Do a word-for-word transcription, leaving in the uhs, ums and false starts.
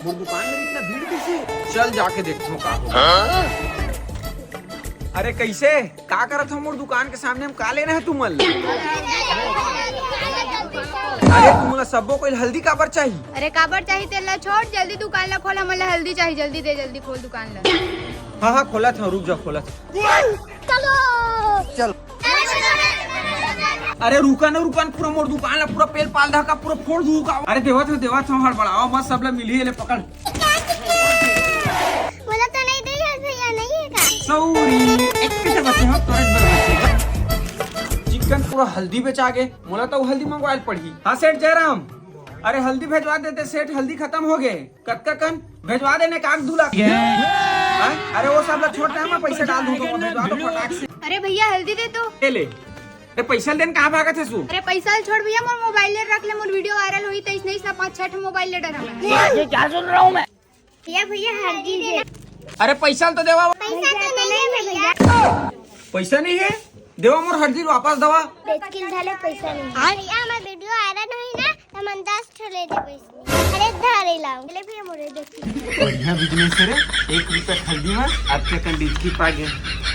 मोर दुकान में इतना भीड़ किसे? चल जाके देखथों का होगा। अरे कैसे? का करत हो मोर दुकान के सामने? हम का लेना है तुमन? अरे तुमला सब्बो कोई हल्दी काबर चाहिए? अरे काबर चाहिए तेला छोड़, जल्दी दुकान ला खोल, हमला हल्दी चाहिए, जल्दी दे, जल्दी खोल दुकान ला। हाँ हाँ, खोलत हूँ, रुक जा, खोलत हूँ। चलो। चल। अरे रुका ना, रुका ना, पूरा मोर दुकान ला पूरा पेल पाल धाका, पूरा फोड़ दूँ का। अरे देवत हो, देवत हो, हड़बड़ाओ मत, सब ला मिली ले पकड़। मोला तो नहीं दे यार भैया, नहीं है का? सॉरी, एक से बचे हो, तुरंत बर बचे। चिकन पूरा हल्दी बेचा गे, मोला तो हल्दी मंगवाए ल पड़ही। हाँ सेठ जयराम, अरे हल्दी भेजवा देते सेठ, हल्दी खत्म हो गए। कतका कन भेजवा देने का, दू लाख? हाँ? अरे वो सब ला छोड़ दे, मैं पैसे डाल दूँ, तो भेजवा दो फटाक से। अरे भैया हल्दी दे तो। ले ले। अरे पैसा लेन कहाँ भागत है तू? अरे पैसा ल छोड़ भैया, मोर मोबाइल ले रख ले, मोर वीडियो वायरल होई, तेईस नहीं ना पाँच छह ठो मोबाइल ले डरा मैं। ये क्या सुन रहा हूँ मैं? भैया भैया हल्दी दे। अरे पैसा तो देवा। पैसा तो नहीं है भैया। पैसा नहीं है? देवा मोर हल्दी वापस देवा। बेचकिल झाले पैसा नहीं। भैया हमार वीडियो वायरल होई ना, तो मन दस ठो ले दे पैसा। अरे धारे लाओ। ले भैया मोरे देखी। बढ़िया बिजनेस है रे, एक रुपया हल्दी में अच्छा कंडीज की पा गए।